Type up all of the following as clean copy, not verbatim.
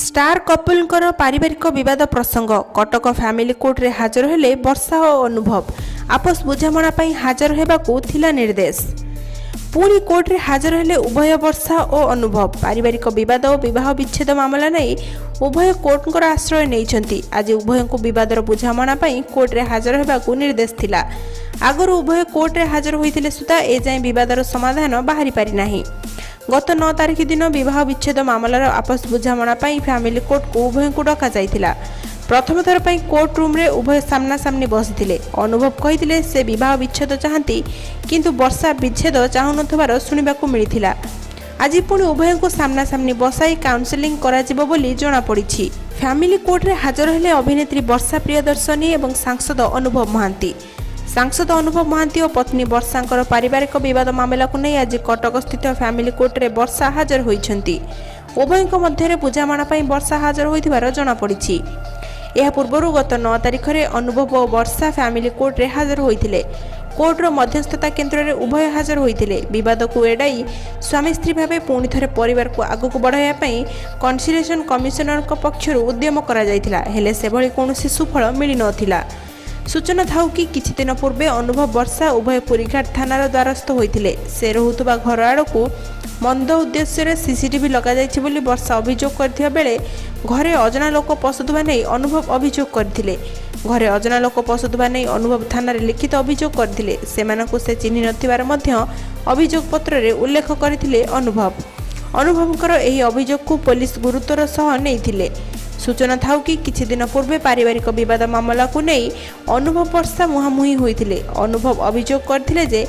Star କପଲଙ୍କର ପାରିବାରିକ ବିବାଦ ପ୍ରସଙ୍ଗ। କଟକ ଫ୍ୟାମିଲି କୋର୍ଟରେ ହାଜର ହେଲେ ବର୍ଷା ଓ ଅନୁଭବ। ଆପୋଷ ବୁଝାମଣା ପାଇଁ ହାଜର ହେବାକୁ ଥିଲା ନିର୍ଦ୍ଦେଶ। ପୁଣି କୋର୍ଟରେ ହାଜର ହେଲେ ଉଭୟ ବର୍ଷା ଓ ଅନୁଭବ। ପାରିବାରିକ ବିବାଦ ଓ ବିବାହ ବିଚ୍ଛେଦ ମାମଲା ନେଇ ଉଭୟ କୋର୍ଟଙ୍କର ଆଶ୍ରୟ ନେଇଛନ୍ତି। ଆଜି ଉଭୟଙ୍କୁ ବିବାଦର ବୁଝାମଣା ପାଇଁ କୋର୍ଟରେ ହାଜର ହେବାକୁ ନିର୍ଦ୍ଦେଶ ଥିଲା। ଆଗରୁ ଉଭୟ କୋର୍ଟରେ ହାଜର ହୋଇଥିଲେ ସୁଦ୍ଧା ଏଯାଏଁ ବିବାଦର ସମାଧାନ ବାହାରି ପାରିନାହିଁ। ଗତ 9 ତାରିଖ ଦିନ ବିବାହ ବିଚ୍ଛେଦ ମାମଲାର ଆପୋଷ ବୁଝାମଣା ପାଇଁ ଫ୍ୟାମିଲି କୋର୍ଟକୁ ଉଭୟଙ୍କୁ ଡକାଯାଇଥିଲା। ପ୍ରଥମ ଥର ପାଇଁ କୋର୍ଟ ରୁମ୍ରେ ଉଭୟ ସାମ୍ନାସାମ୍ନି ବସିଥିଲେ। ଅନୁଭବ କହିଥିଲେ, ସେ ବିବାହ ବିଚ୍ଛେଦ ଚାହାନ୍ତି, କିନ୍ତୁ ବର୍ଷା ବିଚ୍ଛେଦ ଚାହୁଁନଥିବାର ଶୁଣିବାକୁ ମିଳିଥିଲା। ଆଜି ପୁଣି ଉଭୟଙ୍କୁ ସାମ୍ନାସାମ୍ନି ବସାଇ କାଉନସେଲିଂ କରାଯିବ ବୋଲି ଜଣାପଡ଼ିଛି। ଫ୍ୟାମିଲି କୋର୍ଟରେ ହାଜର ହେଲେ ଅଭିନେତ୍ରୀ ବର୍ଷା ପ୍ରିୟଦର୍ଶିନୀ ଏବଂ ସାଂସଦ ଅନୁଭବ ମହାନ୍ତି। ସାଂସଦ ଅନୁଭବ ମହାନ୍ତି ଓ ପତ୍ନୀ ବର୍ଷାଙ୍କର ପାରିବାରିକ ବିବାଦ ମାମଲାକୁ ନେଇ ଆଜି କଟକସ୍ଥିତ ଫ୍ୟାମିଲି କୋର୍ଟରେ ବର୍ଷା ହାଜର ହୋଇଛନ୍ତି। ଉଭୟଙ୍କ ମଧ୍ୟରେ ବୁଝାମଣା ପାଇଁ ବର୍ଷା ହାଜର ହୋଇଥିବାର ଜଣାପଡ଼ିଛି। ଏହା ପୂର୍ବରୁ ଗତ 9 ତାରିଖରେ ଅନୁଭବ ଓ ବର୍ଷା ଫ୍ୟାମିଲି କୋର୍ଟରେ ହାଜର ହୋଇଥିଲେ। କୋର୍ଟର ମଧ୍ୟସ୍ଥତା କେନ୍ଦ୍ରରେ ଉଭୟ ହାଜର ହୋଇଥିଲେ। ବିବାଦକୁ ଏଡ଼ାଇ ସ୍ୱାମୀ ସ୍ତ୍ରୀ ଭାବେ ପୁଣି ଥରେ ପରିବାରକୁ ଆଗକୁ ବଢ଼ାଇବା ପାଇଁ କନସିଲିଏସନ୍ କମିଶନରଙ୍କ ପକ୍ଷରୁ ଉଦ୍ୟମ କରାଯାଇଥିଲା। ହେଲେ ସେଭଳି କୌଣସି ସୁଫଳ ମିଳିନଥିଲା। ସୂଚନା ଥାଉ କି, କିଛି ଦିନ ପୂର୍ବେ ଅନୁଭବ, ବର୍ଷା ଉଭୟ ପୁରୀଘାଟ ଥାନାର ଦ୍ୱାରସ୍ଥ ହୋଇଥିଲେ। ସେ ରହୁଥିବା ଘର ଆଡ଼କୁ ମନ୍ଦ ଉଦ୍ଦେଶ୍ୟରେ ସିସିଟିଭି ଲଗାଯାଇଛି ବୋଲି ବର୍ଷା ଅଭିଯୋଗ କରିଥିବା ବେଳେ ଘରେ ଅଜଣା ଲୋକ ପଶୁଥିବା ନେଇ ଅନୁଭବ ଅଭିଯୋଗ କରିଥିଲେ। ଘରେ ଅଜଣା ଲୋକ ପଶୁଥିବା ନେଇ ଅନୁଭବ ଥାନାରେ ଲିଖିତ ଅଭିଯୋଗ କରିଥିଲେ। ସେମାନଙ୍କୁ ସେ ଚିହ୍ନି ନଥିବାର ମଧ୍ୟ ଅଭିଯୋଗ ପତ୍ରରେ ଉଲ୍ଲେଖ କରିଥିଲେ ଅନୁଭବ। ଅନୁଭବଙ୍କର ଏହି ଅଭିଯୋଗକୁ ପୋଲିସ ଗୁରୁତ୍ୱର ସହ ନେଇଥିଲେ। ସୂଚନା ଥାଉ କି, କିଛି ଦିନ ପୂର୍ବେ ପାରିବାରିକ ବିବାଦ ମାମଲାକୁ ନେଇ ଅନୁଭବ, ବର୍ଷା ମୁହାଁମୁହିଁ ହୋଇଥିଲେ। ଅନୁଭବ ଅଭିଯୋଗ କରିଥିଲେ ଯେ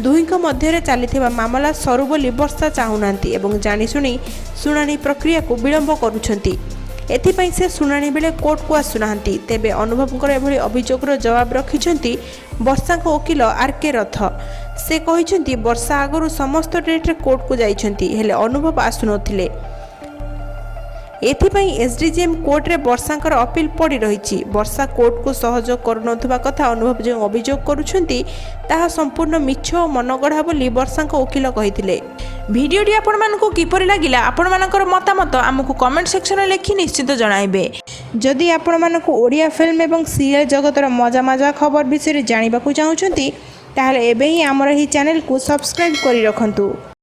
ଦୁହିଁଙ୍କ ମଧ୍ୟରେ ଚାଲିଥିବା ମାମଲା ସରୁ ବୋଲି ବର୍ଷା ଚାହୁଁନାହାନ୍ତି ଏବଂ ଜାଣିଶୁଣି ଶୁଣାଣି ପ୍ରକ୍ରିୟାକୁ ବିଳମ୍ବ କରୁଛନ୍ତି। ଏଥିପାଇଁ ସେ ଶୁଣାଣି ବେଳେ କୋର୍ଟକୁ ଆସୁନାହାନ୍ତି। ତେବେ ଅନୁଭବଙ୍କର ଏଭଳି ଅଭିଯୋଗର ଜବାବ ରଖିଛନ୍ତି ବର୍ଷାଙ୍କ ଓକିଲ ଆର୍ କେ ରଥ। ସେ କହିଛନ୍ତି, ବର୍ଷା ଆଗରୁ ସମସ୍ତ ଡେଟ୍ରେ କୋର୍ଟକୁ ଯାଇଛନ୍ତି, ହେଲେ ଅନୁଭବ ଆସୁନଥିଲେ। ଏଥିପାଇଁ ଏସ୍ଡିଜେଏମ୍ କୋର୍ଟରେ ବର୍ଷାଙ୍କର ଅପିଲ ପଡ଼ି ରହିଛି। ବର୍ଷା କୋର୍ଟକୁ ସହଯୋଗ କରୁନଥିବା କଥା ଅନୁଭବ ଯେଉଁ ଅଭିଯୋଗ କରୁଛନ୍ତି, ତାହା ସମ୍ପୂର୍ଣ୍ଣ ମିଛ ଓ ମନଗଢ଼ା ବୋଲି ବର୍ଷାଙ୍କ ଓକିଲ କହିଥିଲେ। ଭିଡ଼ିଓଟି ଆପଣମାନଙ୍କୁ କିପରି ଲାଗିଲା, ଆପଣମାନଙ୍କର ମତାମତ ଆମକୁ କମେଣ୍ଟ ସେକ୍ସନରେ ଲେଖି ନିଶ୍ଚିତ ଜଣାଇବେ। ଯଦି ଆପଣମାନଙ୍କୁ ଓଡ଼ିଆ ଫିଲ୍ମ ଏବଂ ସିରିଏଲ୍ ଜଗତର ମଜା ମଜା ଖବର ବିଷୟରେ ଜାଣିବାକୁ ଚାହୁଁଛନ୍ତି, ତାହେଲେ ଏବେ ହିଁ ଆମର ଏହି ଚ୍ୟାନେଲକୁ ସବସ୍କ୍ରାଇବ୍ କରି ରଖନ୍ତୁ।